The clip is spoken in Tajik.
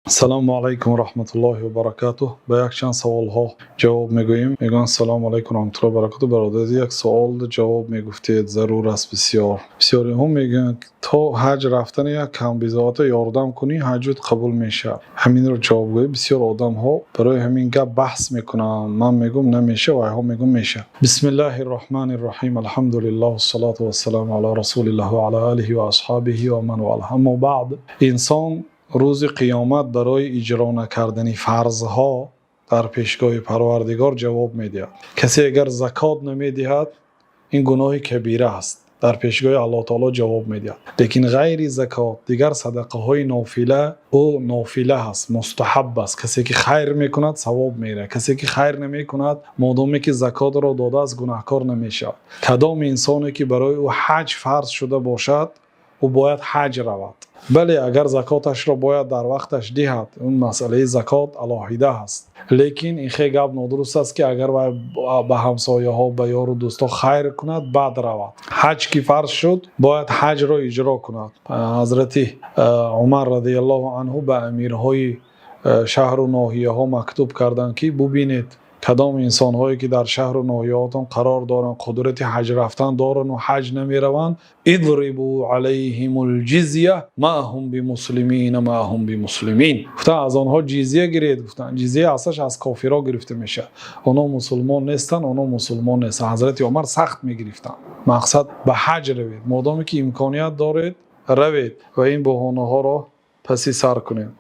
Ассалому алайкум ва раҳматуллоҳи ва баракатуҳ. Ба якчанд саволҳо ҷавоб мегӯем. Мегӯянд: «Ассалому алайкум ва раҳматуллоҳи ва баракатуҳ, бародар, як савол ҷавоб мегуфтед, зарур аст бисёр». Бисёриҳо мегӯянд, то ҳаҷ рафтан як камбизоата ёрдам кунӣ, ҳаҷут қабул мешавад. Ҳаминро ҷавоб гӯед. Бисёр одамҳо барои ҳамин гап баҳс мекунанд. Ман мегӯям, намешавад, вайҳо мегӯям, мешавад. Бисмиллаҳи рраҳмани рраҳим. Алҳамдулиллаҳ вассалоту вассаламу ала расулиллаҳ ва ала олиҳи ва асҳобиҳи ва ман валаҳ. Аммо баъд, инсон рӯзи қиёмат барои иҷро накардани фарзҳо дар пешгоҳи Парвардигор ҷавоб медиҳад. Касе агар закот намедиҳад, ин гуноҳи кабира аст, дар пешгоҳи Аллоҳ таоло ҷавоб медиҳад. Лекин ғайри закот дигар садақаҳои нофила, ӯ нофила аст, мустаҳаб аст. Касе ки хайр мекунад, савоб мегирад, касе ки хайр намекунад, модоме ки закотро додааст, гунаҳкор намешавад. Кадом инсоне ки барои ӯ ҳаҷ фарз шуда бошад, ӯ бояд ҳаҷ равад. Бале, агар закоташро бояд дар вақташ диҳад, он масъалаи закот алоҳида аст. Лекин ин хел гап нодуруст аст, ки агар вай ба ҳамсояҳо, ба ёру дӯстҳо хайр кунад, баъд равад. Ҳаҷ ки фарз шуд, бояд ҳаҷро иҷро кунад. Ҳазрати Умар радиаллоҳу анҳу ба амирҳои шаҳру ноҳияҳо мактуб карданд, ки бубинед, кадом инсонҳое ки дар шаҳру ноҳияҳотон қарор доранд, қудрати ҳаҷ рафтан дорану ҳаҷ намераванд. Идрибу алайҳимул ҷизя ма ҳум бимуслимина ма ҳум бимуслимин. Гуфтанд, аз онҳо ҷизя гиред. Гуфтанд, ҷизя аслаш аз кофирҳо гирифта мешавад. Онҳо мусулмон нестанд, онҳо мусулмон нестанд. Ҳазрати Умар сахт мегирифтанд. Мақсад, ба ҳаҷ равед, модоме ки имконият доред, равед ва ин баҳонаҳоро паси сар кунед.